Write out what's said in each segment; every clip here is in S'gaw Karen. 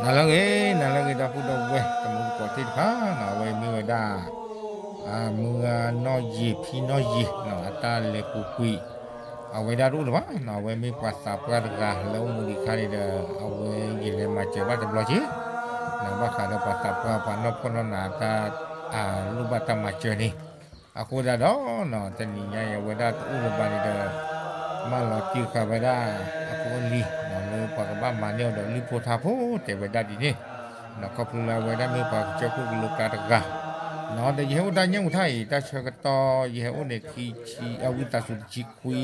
နၤလၢအဂ့ၤ နၤလၢအဂ့ၤ ဒီပုၢ်ဒီဝဲၢ် တံၤသကိးသ့ၣ်တဖၣ်နီၤ အဝဲမ့ၢ်ဝဲဒၣ် မုၢ်ဂၤနီၢ်ယံာ်ဖံနီၢ်ယံာ်နီၤ အတၢ်လဲၤပူၤကွံာ် အဝဲဒၣ်တအိၣ်လၢၤဘၣ်နီၤ အဝဲမ့ၢ်ပှၤသးပှၢ်တဂၤလၢအိၣ်မူဒံးအခါန့ၣ်ဒီး အဝဲယလဲၤမၤစၢၤဘၣ်တဘျီက့ၤ ဘၣ်ဃးဒီးပှၤသးပှၢ်ပှၤနီၢ်ဖှီၣ်နီၢ်နးအတၢ် လိၣ်ဘၣ်တၢ်မၤစၢၤန့ၣ် အဃိသတးဒီး တနံၤညါအံၤအဝဲဒၣ်တအိၣ်လၢၤဘၣ်န့ၣ်ဒီး မၢလီၤတံၢ်ဃာ်ဝဲဒၣ်အဖိအလံၤ လၢပှၤကဘၣ်မၤန့ၢ်အီၤဒီးလုၢ်ဖိထါဖိတဲဝဲဒၣ်ဒ်န့ၣ် ခီဖျိလၢအဝဲဒၣ်မ့ၢ်ပှၤကစၢၢ်ခိၣ်ကလိကျါတဂၤ ဒီးယဟဲအိၣ်တၢ်ညၣ်အူထၣ်အံၤ တၢ်ဆၢကတီၢ် ယဟဲအိၣ်န့ၣ် ခံဆံ အဝံသးစူၤတဆံခွံ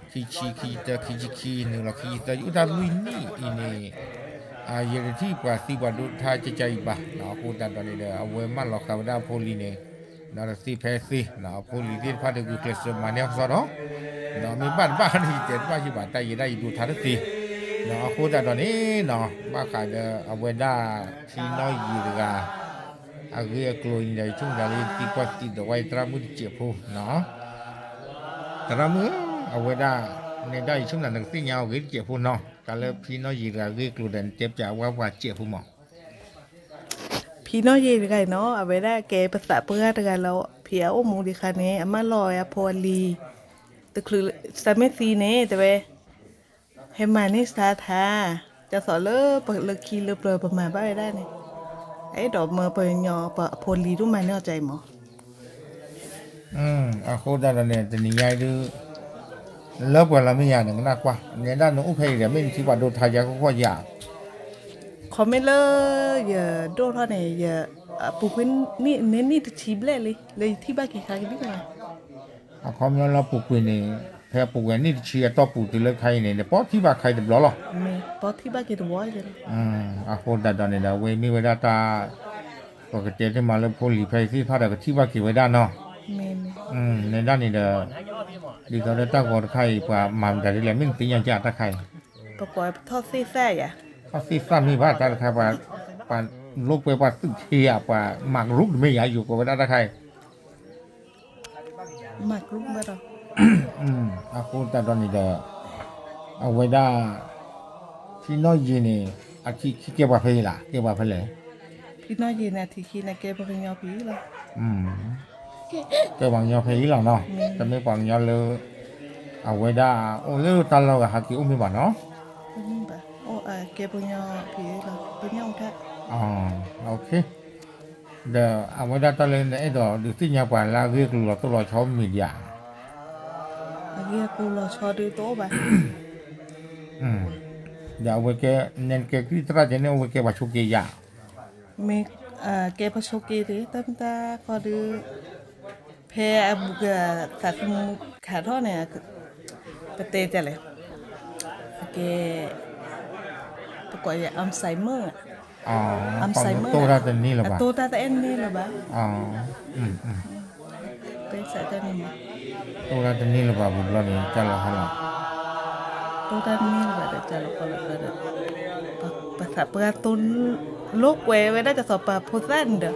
ခံဆံ ခံဆံတၢ ခံဆံခံ နုာ်လီၤခံဆံသၢ ယအိၣ်တၢ်လွံၢ်နံၣ်အံၤန့ၣ် ယတထံၣ်ပှၤသံပှၤဒိၣ်ထါကကါအံၤဘၣ် အဃိသတးဒီးန့ၣ်ဒီး အဝဲမၢလီၤဃာ်ဝဲဒၣ်အဖိအလံၤန့ၣ် ဒီးတသ့ဖဲသ့ အဖိအလံၤသ့ၣ်တဖၣ်ဒီးဂုာ်ကျဲးစၢးမၤန့ၢ်အီၤကစီဒီး ဒီးမ့ၢ်ဘၣ်တဘၣ်န့ၣ် ယတဲတဘၣ်ဟ့ၣ်ဘၣ်တၢ်ယဲဒၣ်ယဒိးထါတသ့ အဃိသတးဒီးန့ၣ်နီၤ ဘၣ်ဃးဒီးအဝဲဒၣ် ဖံနီၢ်ယံာ်တဂၤ အဂ့ၢ်အကျိၤန့ၣ်ဒီး ယဆိကမိၣ်ဒၣ်လၢယသံကွၢ်သံဒိးဝဲယသရၣ်မုၣ်တစဲးဖိနီၤ သရၣ်မုၣ်ဧၢ အဝဲဒၣ် နဲဒၣ်ယဆိကမိၣ်ဒၣ်နကသ့ၣ်ညါအီၤဂ့ၤတစဲးဖိနီၤ တၢ်လၢဖံနီၢ်ယံာ်တဂၤအဂ့ၢ်အကျိၤဒီး နတဲပၠးဝဲပှၤတစဲးဖိမး ဖံနီၢ်ယံာ်တဂၤအံၤနီၤ အဝဲဒၣ်ကဲပသးပှၢ်တဂၤလၢ ဖံအအိၣ်မူဒံးအခါန့ၣ် အမၢလီၤဝဲအဖိအလံၤ တချုးစးမ့ၢ်သံန့ၣ် တဲဝဲ ဟဲမၤန့ၢ်စါထါ ကၢ်သိးလၢပလၢခံလၢပျၢၤပမၤဘၣ်ဝဲဒၣ်န့ၣ် အဲၣ်ဒိးမၢပှၤကညီပှၤအဖိအလံၤဒိၣ်မၤန့ၢ်အီၤကါအံၤမး အဃိသတးဒီးန့ၣ် တနံၤညါအံၤဒုး လၢပှၤလီၤမ့ၢ်ယၤန့ၣ် ကနၣ်ကွၢ် နဲဒၣ်နအိၣ်ဖဲအံၤဒီး မ့ၢ်နထံၣ်ပှၤဒိးထါယၤခိၣ်ဃီယၤ ခီမ့ၢ်လၢ ယဒိၣ်ထီၣ်န့ၣ် ယ ပူၤကွံာ်န့ၢ်နံၣ်တဆံဘျဲၣ်လံ လၢယထံၣ်ဘၣ်က့ၤခါကဒံကလီၤ အခီပညီလၢပူၤကွံာ်န့ၣ် ဖဲပူၤကွံာ်နံၣ်တဆံအတီၢ်ပူၤတုၤလၢခါအံၤန့ၣ် နပီထံၣ်ဘၣ်ခါအံၤတဘျီလီၤ ပီထံၣ်ဘၣ်က့ၤတဝီ အဃိသတးဒီးန့ၣ်ဒီး အဝဲမ့ၢ်ဝဲဒၣ်တၢ် ပကတဲတ့ၢ်မးလၢဖိလံၤဖဲအံၤသ့ၣ်တဖၣ်ဒီးကထံၣ်ဘၣ်က့ၤဝဲဒၣ်နီၤ နဲဒၣ်န့ၣ်ဒီး ဒ်သိးလၢတၢ်ဂီၤတခါအံၤ ပှၤမၤမတၤဒ်လဲၣ် မ့ၢ်နသ့ၣ်ညါကါတၢ်ခါအံၤ ပကွၢ်ထီၣ်သ့ၣ်သၣ်ယၤ ထီၣ်သ့ၣ်သၣ်မ့ၢ်ဘၣ်တၢ်တခါ ပှၤလိာ်ကွဲပှၤသုးခ့ဧါ ပှၤမၤကရူၢ်တမ့ၢ်ယၤ ယိၤကွဲဝဲဒၣ်တၢ်ခါအံၤ မၤကရူၢ်ဘၣ်ဒီး အဃိသတးဒီးန့ၣ်ဒီး အဝဲဒၣ် ဖံနီၢ်ယံာ်န့ၣ် အထံၣ်ခံကဲပှၤဖဲအံၤလၢ ကဲပှၤဖဲလဲၣ် ဖံနီၢ်ယံာ်န့ၣ် အထံၣ်ခံန့ၣ် ကဲပှၤကညီဖဲအံၤလီၤ ကဲပှၤကညီဖဲအံၤလီၤနီၤ တမ့ၢ်ပှၤကညီလၢ အဝဲဒၣ်အိၣ်လၢတၢ်လီၢ်ဂၤဟးက့ၤအိၣ်မ့ၢ်ဘၣ်နီၤ ကဲပှၤကညီဖဲအံၤလီၤ ပညၣ်အိၣ်ထါ ဒီးအဝဲဒၣ်တၢ်လၢနအဲၣ်ဒိးဒုးသ့ၣ်ညါပှၤလၢအဂ့ၢ်အကျိၤလီၤတိၢ်လီၤဆီ media အဂ့ၢ်အကျိၤလီၤဆီဒုးတအိၣ်ဘၣ် ဒီးအဝဲကဲ နဲနကဲကရံၣ်သရၣ်ကဲန့ၣ် အဝဲကဲပှၤဆိးက့ယၤ မ့ၢ် ကဲပှၤဆိးက့တ့ၢ် တၢ်မ့ၢ်တၢ်ခီဒုး ဖဲအဘူးကသးသမူခးထီၣ်န့ၣ် ပတဲတၢ်လဲၣ် အကဲ ပကိးယၤ Alzheimer Alzheimer တိၢ်တၢ်တန့ၢ်လၢၤဘၣ် အတိၢ်တၢ်တအဲၣ်န့ၢ်လၢၤဘၣ် တိၢ်တၢ်တန့ၢ်လၢၤဘၣ် ပူၤဘျီန့ၣ် ကၢ်လီၤဟါလီၤ တိၢ်တၢ်တန့ၢ်လၢၤဘၣ်ဒီးကၢ်လီၤကီလီၤဒီး ပသးပှၢ်တိၢ် လိာ်ကွဲဝဲဒၣ်ကသိးပာ်ဖိသၣ်န့ၣ်ဒီး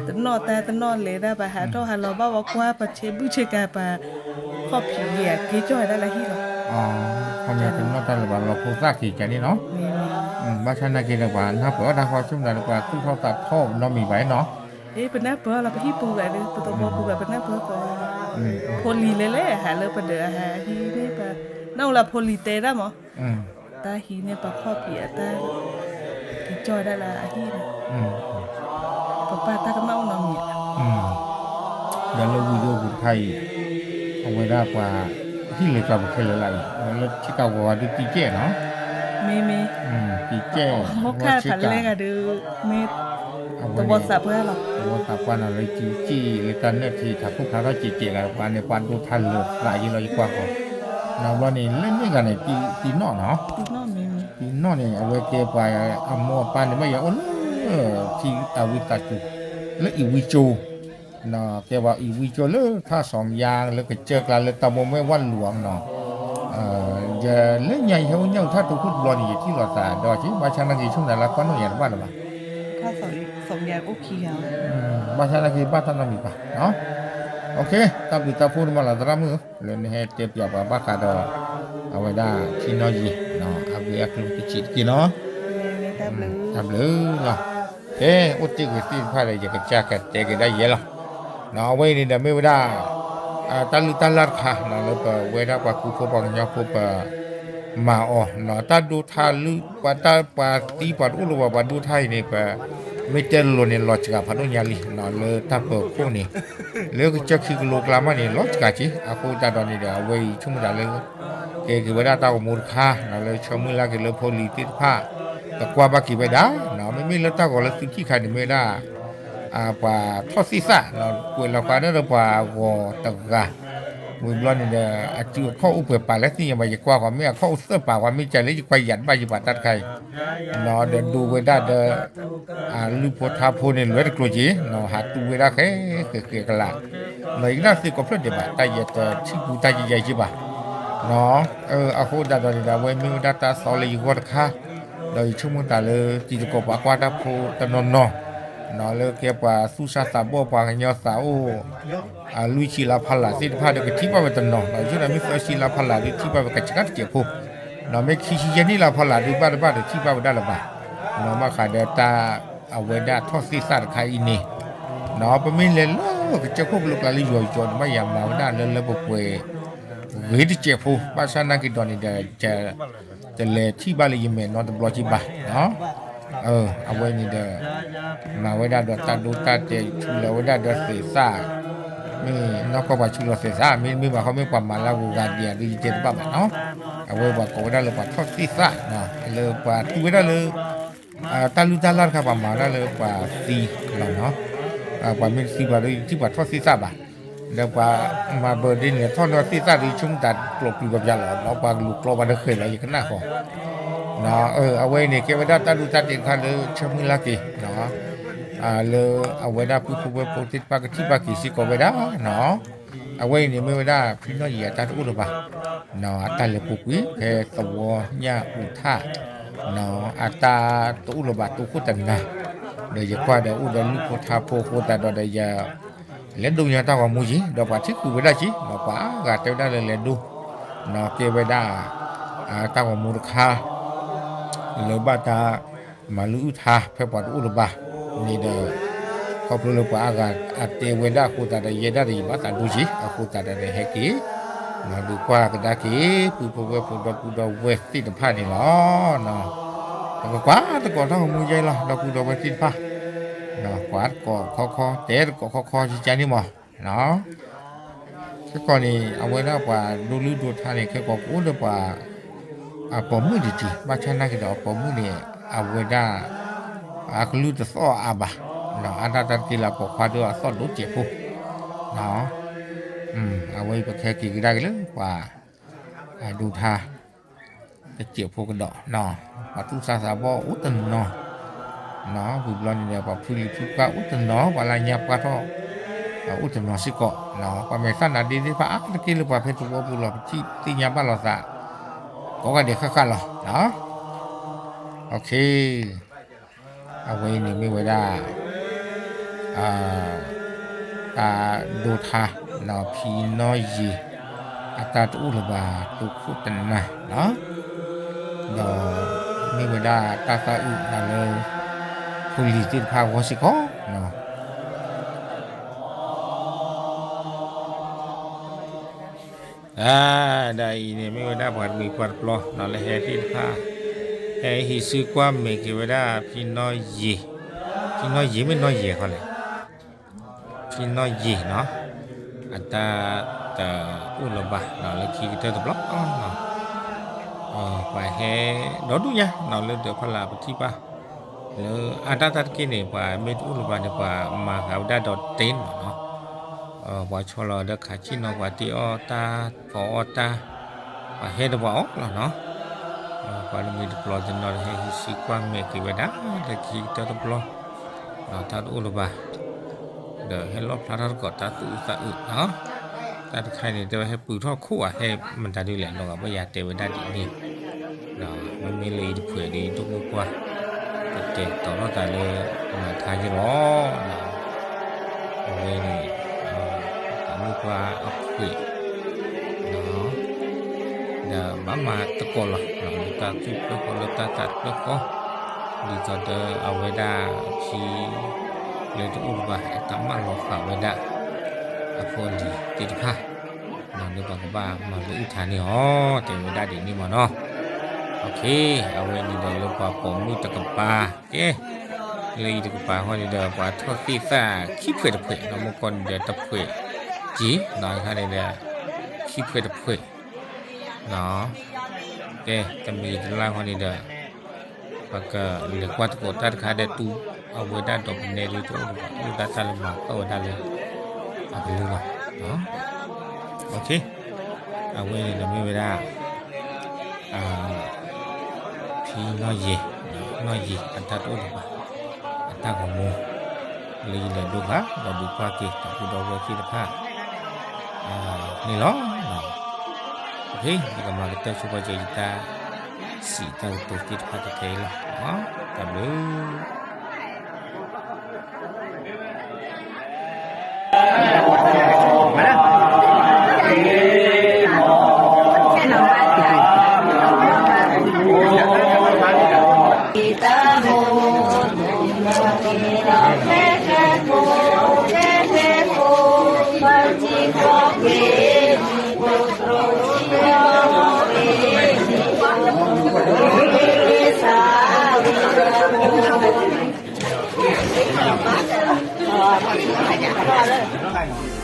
တနီၣ်တၢ်တနီၣ်လဲၤတၢ် ပဟးထီၣ်ဟးလီၤဘၣ်ဝဲကွၢ် ပဆဲးဘုၣ်ဆဲးကၤပခီၣ်ဖံးယဲၢ်က့ၤကၠီၣ်ဝဲဒၣ်လၢဟံၣ်လီၤ ခီမ့ၢ်တနီၣ်တၢ်လၢၤဘၣ်လီၤဖိသၣ်က့ၤကန့ၣ်နီၤ ဘၣ်ဆၣ်နာ်က့ဒီးပှၤနၢ်ပၢၢ်အီၣ်တၢ်ဃီ ဆိကမိၣ်ဒီးပှၤသူၣ်ထီၣ်သးထီၣ်နီတမံၤဘၣ်နီၤ ပနၢ်ပၢၢ်လီၤ ပဟံၣ်ပူၤဂၤဒီး ပသဝီပူၤဂၤ ပနၢ်ပၢၢ်ကီး ဖိလံၤလဲၤလဲၤ ဟးလၢပဒၢးအဟးဟံးန့ၢ်ပှၤ နၢ်ဟူလၢဖိလံၤတဲတၢ်မး တၢ်ဟံးန့ၢ်ပှၤခီၣ်ဖံးအတၢ် က့ၤကၠီၣ်ဝဲဒၣ်လၢအဟံၣ်န့ၣ် ပပၢ်တၢ်ကမၣ်အိၣ်နီတမံၤ ဒီးလၢဝံၤဒိၣ်ပူၤတခါအံၤ အဝဲဒၣ်ပှၤ ဟံၣ်လဲၤကျါပူၤခဲလၢာ်လၢအံၤ လၢဆ့ကၤဝီၤဒုးတံကဲၣ်နီၤ မ့မ့ၢ် တံကဲၣ် မ့ၢ် သဝီသးပှၢ်လီၤ သဝီသးပှၢ်နီၤ လၢကံက့ၣ်လၢတၢ်နၢၣ်ထံး ထးခိၣ်ဖျါထီၣ်က့ၤကဲးဂၤ ပှၤန့ၣ် ပှၤဒိးထါလၢာ်သးယံၤလီၤ ယကွၢ်ဃီ နီၤဘျီန့ၣ် လၢန့ၣ်ဂၤန့ၣ် တံနီၣ်နီၤ တံနီၣ်န့ၣ် အဝဲကဲပှၤအမိၢ်အပၢ်န့ၣ် မ့ၢ်ယအိၣ်လၢ ထံအဝံသးစူၤ လၢအံၤဝံကၠိ ကဲပှၤအံၤဝံကၠိလၢထါစီၤမယါ လၢကစၢၢ်ကျါလၢတၢ်ဘိမ့ၢ်ဝၣ်လူၤအီၤနီၤ ယလၢညါယဟဲအိၣ်ညၣ်အူထၣ်တိခိၣ်တဘျီန့ၣ် ယထံၣ်လိာ်သးဒီးက့ ဘၣ်ဆၣ်နာ်က့ ယဆိကမိၣ်လၢကွၢ်နီၣ်ယၤတဘၣ်လၢၤဘၣ် ဘၣ်ဆၣ်နာ်က့ဘၣ်တၢ်နီတမံၤဘၣ်, တၢ်ဘျုးတၢ်ဖှိၣ်န့ၣ်မးလီၤ သရၣ်မုၣ်ဧၢ, လၢနဟဲတဲပၠးပှၤဘၣ်ဃးဒီး အဝဲဒၣ်ထံနီၣ်ယံၤ အဂ့ၢ်အကျိၤတစဲးတက့ၢ်နီၤ, တၢ်ဘျုးလီၤ. ကဲ အိၣ်တ့ၢ်ကွံာ်သ့ၣ်တဖၣ်ဒီး ယကစၢ်ကတဲက့ၤဒၣ်ယဲလီၤ. အဝဲအံၤန့ၣ်ဒီးမ့ၢ်ဝဲဒၣ် တၢ်လုၢ်တၢ်လၢ်တခါ လၢပဝဲဒၣ်ပှၤကူဖိပှၤကညီဖိပ မၤအီၤ တၢ်ဒိထါလုၢ် ပှၤတၢ်ပှၤသံပှၤတအိၣ်လၢၤဘၣ် ပှၤဒိထါအံၤန့ၣ် ပမ့ၢ်တဲလိၤန့ၣ် လီၤစှၤဖးဒိၣ်ညါလံ လၢတၢ်ပၢၤခိၣ်န့ၣ် လၢကစၢၢ်ခံကလိကျါမးန့ၣ် လီၤစှၤက့ၤ အဃိသတးဒီးန့ၣ်ဒီး အဝဲအံၤဆိကမိၣ်တၢ်လၢ ကဲက့ၤဝဲဒၣ်တၢ်ဂီၤမူတခါ လၢဆၢမုၢ်လၢ်က့ၤလၢဖိလံၤသ့ၣ်တဖၣ် ကကွၢ်ဘၣ်က့ၤဝဲဒၣ် မ့မ့ၢ်လၢတၢ်ဂီၤလၢသုထံၣ်ခါန့ၣ်မ့ၢ်ဝဲဒၣ် ပှၤထီၣ်သ့ၣ်သၣ် ကွဲးလီၤဃာ်ဒၣ်ဒီးပှၤဂီၤတဂၤ ဝံၤဘျီန့ၣ်ဒီး အစုအခီၣ်အိၣ်ပှဲၤပာ်လၢသ့ၣ်ညါဘၣ် ယကွၢ်ဃီၤမ့ၢ်အခီၣ်အိၣ်သၢပာ် ပှၤမ့ၢ်ကလဲၣ် ယကွၢ်ယၤတဘၣ်ယဘၣ်တၢ်တခါအံၤ ဒီးဒိဝဲဒၣ်ဒီး လုၢ်ဖိထါဖိန့ၣ် လွဲတကျိၤက့ၤ ဟးတူဝဲဒၣ်ဃဲဃဲဃဲကလး ဒီးယကနၣ်သ့ကိးဖျၢၣ်ဒဲးဘၣ် တၢ်ယဲတထံၣ်ပူတၢ်ယဲယဲဘၣ် အဃိသတးဒီးန့ၣ်ဒီး အဝဲမ့ၢ်ဝဲဒၣ်တၢ်သီလၢယဂီၢ်တခါ ဒီးယဆိကမိၣ်တၢ်လၢတံၤသကိးပှၤကွၢ်တၢ်ဖိတနီၤနီၤ လၢကဲပှၤသူၣ်စၢ်သးဘီၣ်ပှၤကညီသးအိၣ် လွံၢ်ဆံလါဖီလာ်သ့ၣ်တဖၣ်ဒီးကထံၣ်ဘၣ်ဝဲတနီၤ ဒီးယဆိကမိၣ်မ့ၢ်သၢဆံလါဖီလာ်ဒီးထံၣ်ဘၣ်ဝဲကဆှီတစဲးဖိ ဒီးမ့ၢ်ခံဆံယဲၢ်နံၣ်လါဖီလာ်ဒီးဘၣ်တဘၣ်ဒီးထံၣ်ဘၣ်ဝဲဒၣ်လၢၤဘၣ် ဘၣ်ဃးဒီးတၢ်အဝဲဒၣ်ထီၣ်သ့ၣ်သၣ်တခါအံၤန့ၣ် ပမ့ၢ်လဲၤလၢကစၢၢ်ခိၣ်ကလိကျါလၢယီၤယီၤန့ၣ် ဘၣ်ယၤမၤဝဲဒၣ်လၢလၢပှဲၤပှဲၤ ဂ့ၤတစဲးဖိ ဘၣ်ဆၣ်နာ်က့ၤဒီးန့ၣ်ဒီး တလဲၤထံၣ်ဘၣ်လၢယမဲာ်နီတဘျီက့ၤဘၣ် အဝဲန့ၣ်ဒီး မၤဝဲဒၣ်ဒီးတၢ်ဒိတၢ်တဲာ်ဆူၣ်လီၤဝဲဒၣ်ဒီးသ့ၣ်သၣ် မ့ၢ်နီၢ်ကီၢ်ပှၤဆူၣ်လီၤသ့ၣ်သၣ် မ့တမ့ၢ်ဘၣ်ခီမ့ၢ်ပှၤမၤလၢအဂုၤအဂၤဒံးဧါဒီးယတဲတဘၣ်ဘၣ်နီၤ အဝဲပှၤကိးဝဲဒၣ်လၢပှၤထီၣ်သ့ၣ်သၣ် လၢပှၤတူၢ်ဝဲဒၣ်လၢ တၢ်လုၢ်တၢ်လၢ်တခါ ပှၤမၤဝဲဒၣ်လၢပှၤသံလီၤနီၤ ပှၤမ့ၢ်တသံဘၣ်ဒီး ယထံၣ်ပှၤထီၣ်သ့ၣ်သၣ်ဘၣ် ဒီးပှၤမၤဘၢဒ့န့ၣ် ထီၣ်နီၢ်သ့ၣ်သၣ်ဒီး ယဆိကမိၣ်တၢ်ကျိးပျံၤပှၤပျါလီၤ ဒီးပှၤကလူၤကျိးပှၤဒီးဃဲၤလီၤ ယကနၣ်ဃီ အဝဲန့ၣ် ကဲဝဲဒၣ်တၢ်ဒိတၢ်တဲာ်တခါလၢဆၢမုၢ်လၢ်က့ၤ လၢအဝဲဒၣ်ပုၢ်ဖိဝဲၢ်ဖိသ့ၣ်တဖၣ်ကထံၣ်ဘၣ်က့ၤစ့ၢ်ကီးဝဲဒၣ်နီၤ အဝဲအံၤန့ၣ်မ့ၢ်ဝဲဒၣ်ဖံနီၣ်ယံၤအတၢ်တအိၣ်လၢၤဘၣ် အတၢ်လဲၤပူၤကွံာ်ဖဲသဝီညၣ်အူထၣ် အတၢ်တအိၣ်လၢၤဘၣ်တိခိၣ်တနၤ ဒီးယကွၢ်ဒီးအိၣ်ဒီးလုၢ်ဖိထါဖိအဃိသတးဒီးဒီးယ လဲၤဒိးညီတၢ်ဂီၤမူယံၤ ဒီးပှၤထံၣ်ဃုာ်ဝဲဒၣ်က့ၤ ဒီးပှၤအါဂၤတဲဝဲဒၣ်လၢလဲၤဒိ ကဲဝဲဒၣ် တၢ်ဂီၤမူတခါ လၢဘၣ်တၢ်မၤလုၢ်အုၣ်ထါဖဲပှၤတအိၣ်လၢၤဘၣ်န့ၣ်ဒီး ခီဖျိလၢပှၤအါဂၤအတဲဝဲဒၣ်အဃိသတးဒီးယဲဒၣ်ဒီးယဘၣ်သးဒိက့ၤ အဃိသတးဒီးန့ၣ်ဟဲက့ၤ ဒုးကွၢ်ကဒါက့ၤ ပုၢ်ဖိဝဲၢ်ဖိဒီပုၢ်ဒီဝဲၢ်သ့ၣ်တဖၣ်န့ၣ်လီၤ. ပကကွၢ်သကိးတၢ်ဂီၤမူယဲလီၤ ဒီပုၢ်ဒီဝဲၢ်သ့ၣ်တဖၣ် ကွၢ်သကိးခီခီ တဲသကိးခီခီ ယကန့ၣ်မး ခဲကီးန့ၣ် အဝဲဒၣ်ပှၤဒိလုၢ်ဒိထါန့ၣ် ခဲကီးကအိၣ်ဒီးပှၤ အပိာ်မုၣ်တက့ၢ် ဘၣ်ဆၣ်နာ်က့ၤဒီးအပိာ်မုၣ်န့ၣ် အဝဲဒၣ် အကလုၢ်တသီၣ်အါဘၣ် အါတၢ်တၢ်တက့ၢ်လၢအပိာ်ခွါဒီးအသီၣ်ဒိၣ်စဲးဖိ အဝဲပကဟဲက့ၤကဒါက့ၤလၢပှၤ ဒိထါ တစဲးဖိကဒီး ပှၤသူၣ်စၢ်သးဘီၣ်အိၣ်တနီၤ ဝံၤဘျီန့ၣ်ဒီး ပှၤဖုလံၤဖုပှၢ်အိၣ်တနီၤ ပှၤလၢညါပှၢ်ထီၣ် အိၣ်တနီၤစ့ၢ်ကီး ပှၤမဲာ်သၣ်နါဒ့သ့ၣ်တဖၣ်အါတက့ၢ်လၢပှၤဖဲသဝီပူၤလီၤ ပထံၣ်သ့ၣ်ညါဘၣ်လိာ်သး ကိးဂၤဒဲးဃၣ်ဃၣ်လီၤ အဝဲအံၤန့ၣ်မ့ၢ်ဝဲဒၣ် တၢ်ဒိထါ ဖံနီၣ်ယံၤ အတၢ်တအိၣ်လၢၤဘၣ်တိခိၣ်တနၤ ဒီးမ့ၢ်ဝဲဒၣ်တၢ်သးအုးနၤလၢ ဖိလံၤသ့ၣ်တဖၣ်အဂီၢ်စ့ၢ်ကီး ဒ်အံၤန့ၣ်မ့ၢ်ဝဲဒၣ်ပှၤတမှံၤပှၤတပျီလီၤ လၢဟဲသ့ၣ်တဖၣ် ဟဲဟံးစုကွၢ်မဲာ်က့ၤဝဲဒၣ် ဖံနီၣ်ယံၤ ဖံနီၣ်ယံၤမ့ၢ်နီၣ်ယံၤခီလဲၣ် ဖံနီၣ်ယံၤနီၤ အတၢ်တအိၣ်လၢၤဘၣ်လၢခံကတၢၢ်တဘျီ ပှၤဟဲဒီဒူၣ်ညါနီၤ လၢဒၢးဖီလာ်ပထံၣ်ဘၣ် လၢအတၢ်တၢ်တက့ၢ်န့ၣ် ပှၤမ့ၢ်တအိၣ်လၢၤဘၣ်န့ၣ် ပှၤမၤဃာ်ဝဲဒၣ်ဒီးတ့ၢ်မးနီၤ ပှၤဆီလီၤဒီးခးဆံၣ်နီၤ ပှၤတ့အီၣ်တၢ်ဖီအီၣ်တၢ် ပှၤဟဲဒီးပှၤအီၣ်လီၤနီၤ ပှၤတမှံၤတပျီတနီၤ ဟဲဟံးစုကွၢ်မဲာ်က့ၤဝဲဒၣ် လၢခံကတၢၢ်တဘျီ တၢ်တအိၣ်လၢၤဘၣ် ဒီးဟဲလီၣ်ဖျါထီၣ်သကိးတၢ်သူၣ်အုးသးအုးနီၤ တၢ်တခါန့ၣ် တဲဝဲဟဲပုာ်ထီၣ်ခိၣ်ဧါ ဟဲမတၤဒ်လဲၣ် လီၤဂာ်ဘၣ်ယၤတဲဝဲဒၣ်ဒ်န့ၣ် မ့မ့ၢ်လၢအံၤတဖုဒီး ယဒိၣ်မုၢ်ပှၢ် ပ ကဲ တီၢ်ထီၣ်သးလၢ မၤထါယ့ၢ်လီၤ. အဝဲန့ၣ် တၢ်မုၣ်ပှၢ်အဖှဲး ဒီးဘၣ်မၤသကိးလီၤ လၢတၢ်သူၣ်ဖျၢၣ်ဃီ လၢတၢ်သးတဖျၢၣ်ဃီ ဒ်သိးဒီးအဝဲဒၣ်အဖံ လၢတအိၣ်တဘၣ် အတၢ်မၢလီၤဃာ်ဝဲဒၣ် အဖိအလံၤသ့ၣ်တဖၣ် လၢပှၤကဘၣ်မၤလၢအုၣ်ထါန့ၣ်အီၤ တဲဝဲဒၣ်ဒ်န့ၣ်မ့ၢ်နီၤ. အဝဲန့ၣ်ဒီးလၢပှၤပိာ်မုၣ်တကပၤ ကဲ လၢအံၤတကပၤဃီန့ၣ်ဒီး ပှၤထီၣ်သ့ၣ်သၣ်ခံဖှဲးတဖှဲး ဒီးမ့ၢ်ကီၢ်န့ၣ်ဒီးတဖှဲးက့ၤ ဒီးအခါန့ၣ်ဒီး ခံဖှဲးတဖှဲး ကဲ တမံၤတလါဃီန့ၣ်ဒီး ပကလဲၤကွၢ်သကိးတၢ်တခါဒီး တူၢ်အဝဲဒၣ်ဒီးပနဲဒ်တအိၣ်တဘၣ် အိၣ်ဒၣ်တၢ်လၢမၤကီၢ်ဝဲဒၣ်လၢ အကလုၢ်လီၤ. အဝဲန့ၣ်ဒီးမ့ၢ်ဝဲဒၣ် ဖံနီၢ်ယံၤ နီၢ်ယံၤ အတၢ်တအိၣ်တဘၣ် အတၢ်ဂီၤမူ လၢယလဲၤဒိဃာ် ဒီးဒုးကွၢ်က့ၤ ဒီပုၢ်ဒီဝဲၢ်သ့ၣ်တဖၣ် န့ၣ်လီၤ. ယကမၤကတၢၢ်ဆိပာ်စၢၤယတၢ်စံးတၢ်ကတိၤသ့ၣ်တဖၣ်ထဲအံၤလီၤ. တၢ်ဘျု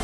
း